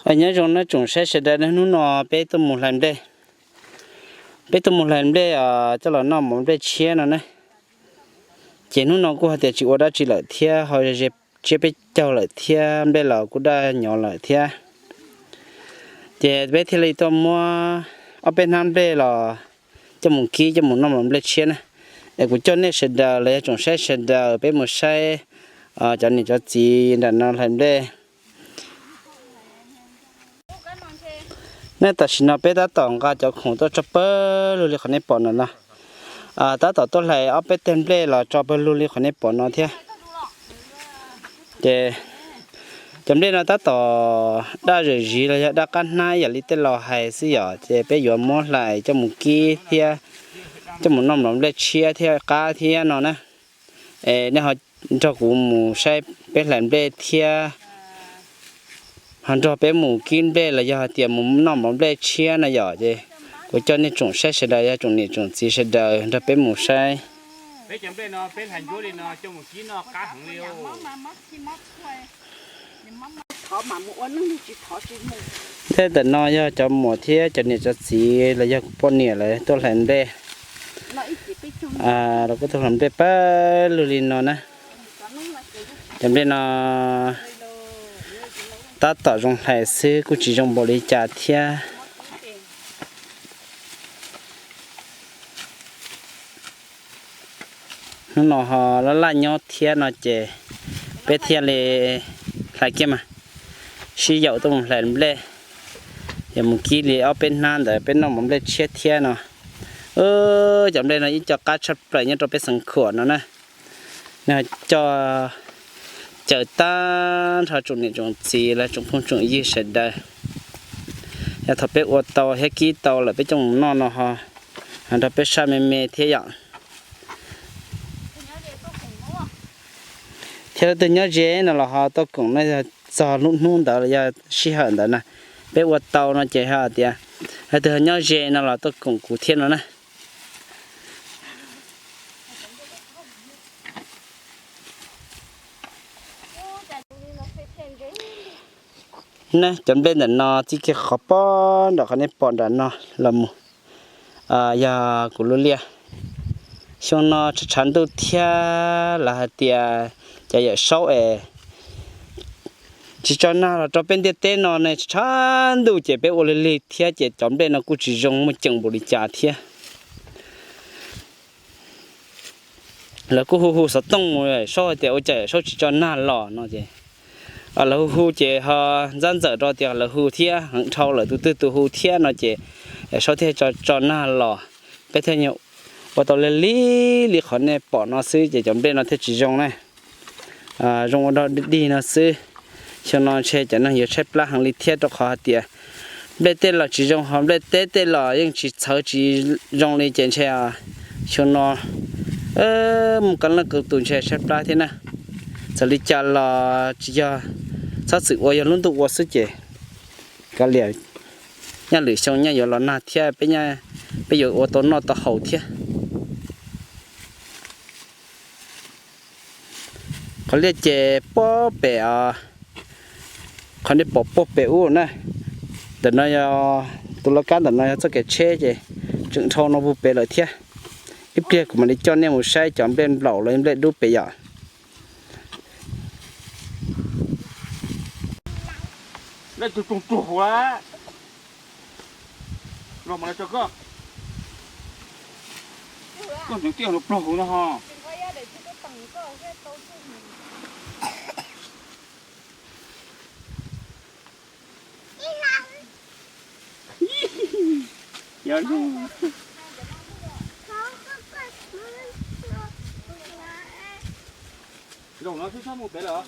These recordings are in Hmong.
Nyob zoo nawb tsoom saib sawv daws, hnub no peb tuaj mus hlais nplej. Peb tuaj mus hlais nplej coj los noj mov nplej tshiab no na. Ces hnub no kuj hais tias tsis ua dab tsi lawm thiab, ho ze tsiab peb caug lawm thiab, nplej los kuj daj nyov lawm thiab. Ces peb thiaj li tuaj muab ob peb hnab nplej los coj mus kib coj mus noj mov nplej tshiab na. Es kuv coj nej sawv daws los yog tsoom saib sawv daws peb mus saib cov niam cov txiv nram no hlais nplej. Nej tam sim no peb tab tom nqa cov khoom tuaj tso pawg lug li qhov nej pom no no. Tab tom tuaj hlais ob peb teg nplej los tso pawg lug li qhov nej pom no thiab. Ces cov nplej no tab tom daj zawm ziv los yog daj qab hnab ib yam li tej laus hais xwb yom, ces peb yuav muab hlais coj mus kib thiab coj mus noj mov nplej tshiab thiab qab thiab no na. Es nej ho nrog kuv mus saib peb hlais nplej thiab, ho nrog peb mus kib nplej los yog hais tias mus noj mov nplej tshiab no yom. Ces kuv coj nej tsoom saib sawv daws, yog tsoom niam tsoom txiv sawv daws nrog peb mus saib. Tej ntawm no yog cov muam thiab cov niam cov txiv los yog kuv poj niam lawv tuaj hlais nplej. Los kuj tuaj hlais nplej pawg lug li no na. Cov nplej no tab tom zoo hlais xwb, kuj tsis zoo npaum li cas thiab. Hnub no ho laj laj nyob thiab no ces peb thiaj li hlais kiag mas, sib yaum tuaj mus hlais nplej. Yog mus kib li ob peb hnab ntawd peb noj mov nplej tshiab thiab no. Cov nplej no ib co qab tshaj plaws nyob rau peb xeev Khuam no na. Nej coj caw tag nrho tsoom niam tsoom txiv los tsoom phooj tsoom ywg sawv daws. Yog thaum peb ua tau thiab kib tau lawm peb coj mus noj no ho nrog peb saj me me thiab yom. Thiab leej twg nyob ze no los ho tuaj koom no, yog txog lub hnub ntawd los yog sij hawm ntawd na, peb ua tau no ces ho tias leej twg ho nyob ze no los tuaj koom kuv thiab no na. Cov nplej ntawm no txij kiag qhov pob nram qhov nej pom nram no los mus, yog kuv lub liaj. Xyoo no tshav tshav ntuj thiab lawv hais tias cov yawm saub es tsis tso nag los rau peb ntiaj teb no ne, tshav ntuj ces peb ua lig lig thiab ces cov nplej no kuj tsis zoo muaj ceem npaum li cas thiab. Lawv kuj hu hu xov tooj mus yawm saub hais tias ua cas yawm saub tsis tso nag los no ces, lawv hu hu ces ho ntxab ntxawm rau tias lawv hu thiab heev dhau lawm tus twg tus hu thiab no ces yawm saub thiaj tso tso nag los. Peb thiaj ua tau lig lig li qhov nej pom no xwb ces cov nplej no thiaj tsis zoo na. Zoo ua dog dig no xwb. Xyoo no ntshe cov neeg yuav tshaib plab heev li thiab rau qhov hais tias nplej tej los tsis zoo ho nplej teb tej los yeej tsis txhawv tsis zoo li ces ntshe xyoo no mus qee leej qee tus ntshe tshaib plab thiab na. Txawm li cas los tsis yog txhob txwm ua, yog lub ntuj ua xwb ces kav liam, nyob lwm xyoo nyob yuav los nag thiab peb, peb yuav ua tau noj tau haus thiab. Qhov liaj ces puag pem, qhov nej pom puag pem ub na. Ntawm no yog tus laj kab, ntawm no yog txoj kev tsheb ces tseem dhau no puag pem lawm thiab. Ib pliag kuv mam li coj nej mus saib cov nplej nplaum los nplej dub pem yom. Zaum no twb txhob mus pem lawm.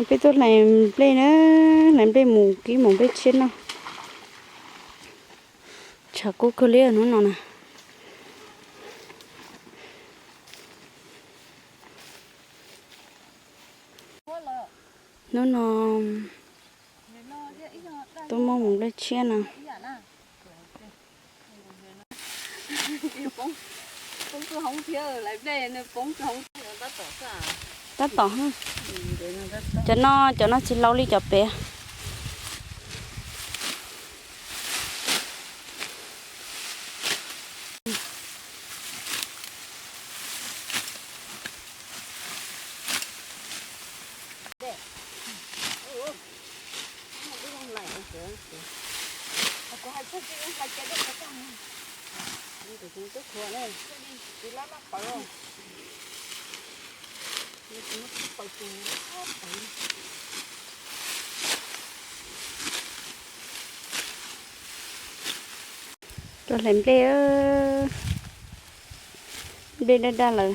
Peb tuaj hlais nplej na, hlais nplej mus kib mus nplej tshiab noj. Tshav kub kawg li hnub no na. Hnub no tuaj muaj mus nplej tshiab no. Tab tom, cov no, cov no tsis laus li cov pem. Tuaj hlais nplej, nplej daj daj lawm,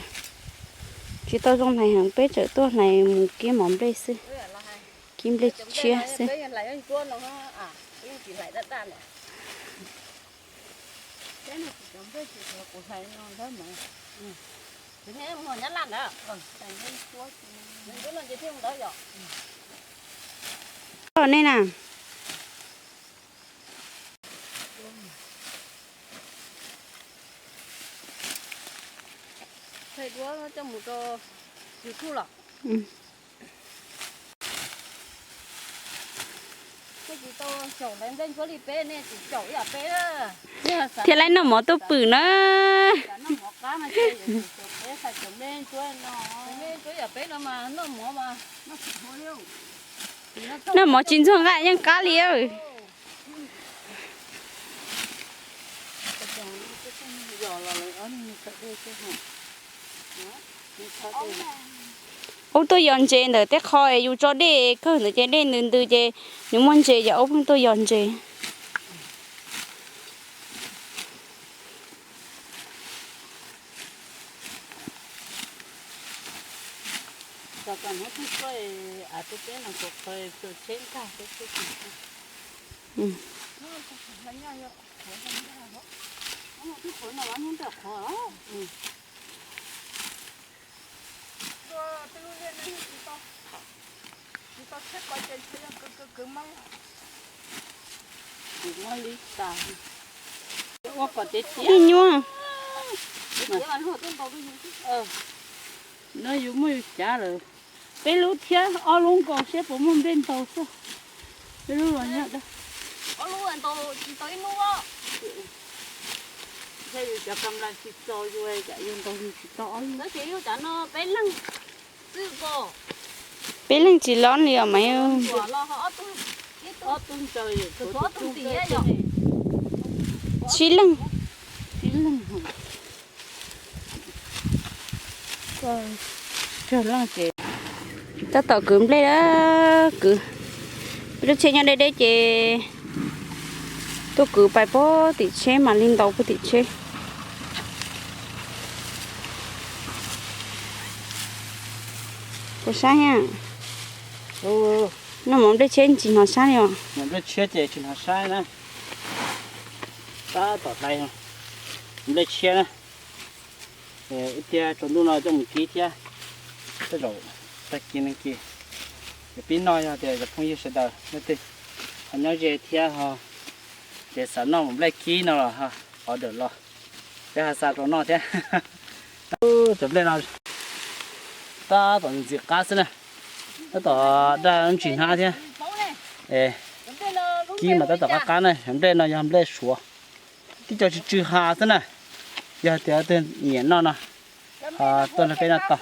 tsis tau zoo hlais heev, peb tseem tuaj hlais mus kib mov nplej xwb, kib nplej tshiab xwb. Nej na. Thiaj li noj mov tuaj pwm na. Noj mov tsis ntxuag nqaij yeej qab li. Ub tuaj yos ntses ntawm tej qho es yus tso dej kawg ntawd ces dej ntws ntws ces nws muaj ntses ces ub pheej tuaj yos ntses. Ib nyuag. No yus muaj yus cav lawm. Peb lub thiab ob lub nkaus seb puas muaj nplej ntau xwb. Peb lub los nyob. Yus cov kam laj tsis txaus yus, yus ntau yus tsis tau ob lub. Peb leeg tsis lob li os mas. Tsib leeg. Tab tom kwv nplej, kwv, peb lub tsheb nyob deb deb ces tuaj kwv pais puag tim tsheb mam li ntaus puag tim tsheb. Puas sab thiab? Noj mov nplej tshiab tsis hnov sab li os. Nplej tshiab ces tsis hnov sab na. Tab tom hlais nplej tshiab na. Ib tiag tsaus ntuj no coj mus kib thiab. Tej zaum tag kis neeg kis ces pib noj, yog tias cov phooj ywg sawv daws leej twg ho nyob ze thiab ho ces xav noj mov nplej kib no los ho order los, peb ho xa rau noj thiab. Cov nplej no tab tom ntxim qab xwb na, tab tom daj ntsis hnab thiab. Kib mas tab tom qab qab na, cov nplej no yog nplej suav, tib co tsw tsw ha xwb na. Yog tias leej twg nyiam noj no ho tuaj nrog peb noj tau.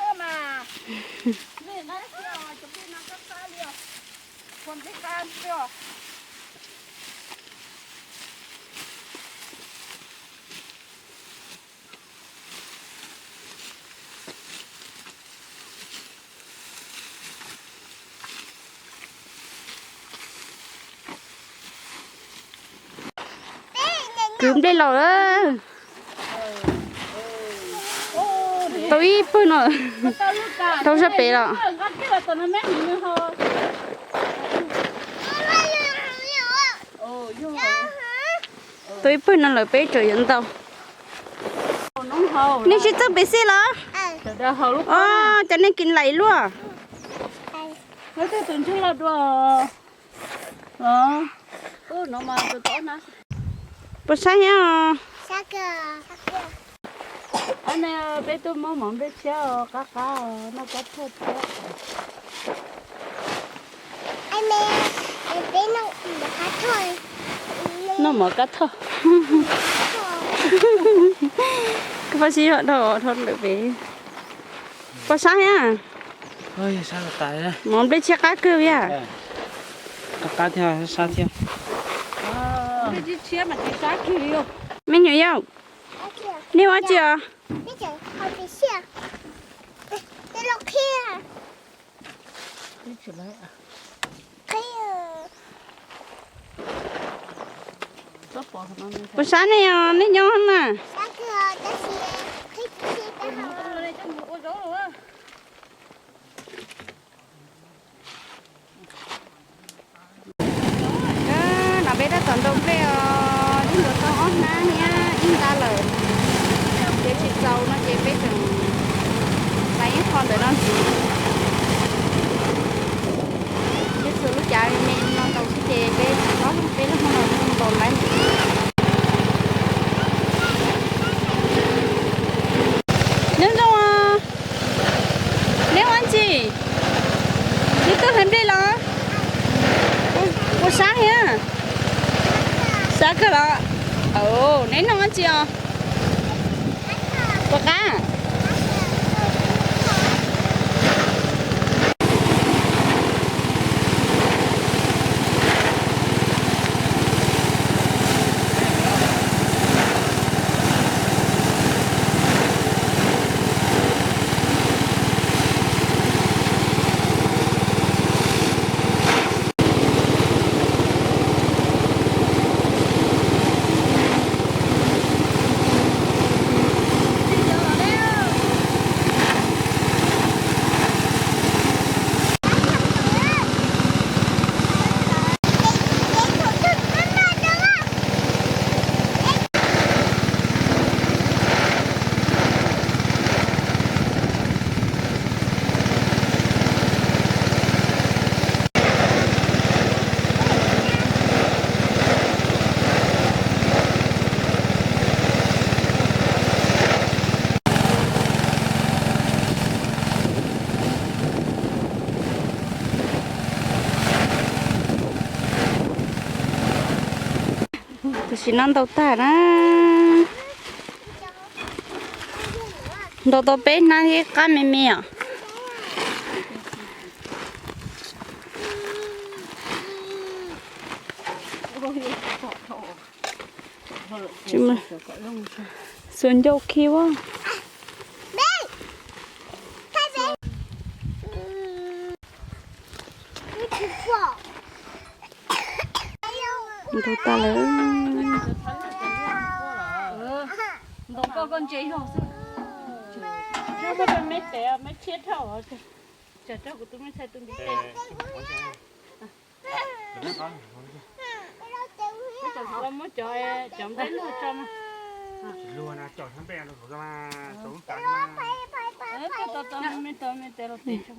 Kwv nplej laus lawm. Tau ib pawg no, tau sab pem los. Tau ib pawg no lawm peb tseem yuav ntau. Nej sib txawj pem xij los? Cov nej kis lais luaj. Tus ntsuag los dua los. Puas sab thiab? Peb tuaj muab mov nplej tshiab qab qab, noj kab thoj thiab. Noj mov kab thoj. Koj pab sib zog dhau dhau lawm pem. Puas sab thiab? Mov nplej tshiab qab kawg yam. Qab qab thiab sab thiab. Me nyuam yaus, nej ua tsi os? Puas sab nej os, nej nyob na? No peb tab tom ntaus nplej os, twb ntaus tau ob hnab thiab ib nta lawm, ces tsis txaus no ces peb tseem hlais ib qho ntawm no ntxiv. Peb txhua lub cav me no ntaus xwb ces peb ob peb lub hoob no ntaus laiv. Nyob zoo os. Neb ua tsi? Neb tuaj hlais nplej los? Puas sab thiab? Sab kawg los? Neb noj ua tsi os? Puas qab? Tam sim no ntaus tag na. Ntaus tau peb hnab thiab qab me me os. Xuas ncauj khi ua. Ntaus tag lawm. Ntaus koj koj ntse yog xwb. Me tes me tshiab dhau, tsam rau kuv tus me ntxhais tus ntiv tes. Muab cov, cov nplej luaj tso mas. Tau tau me tes los tes tso.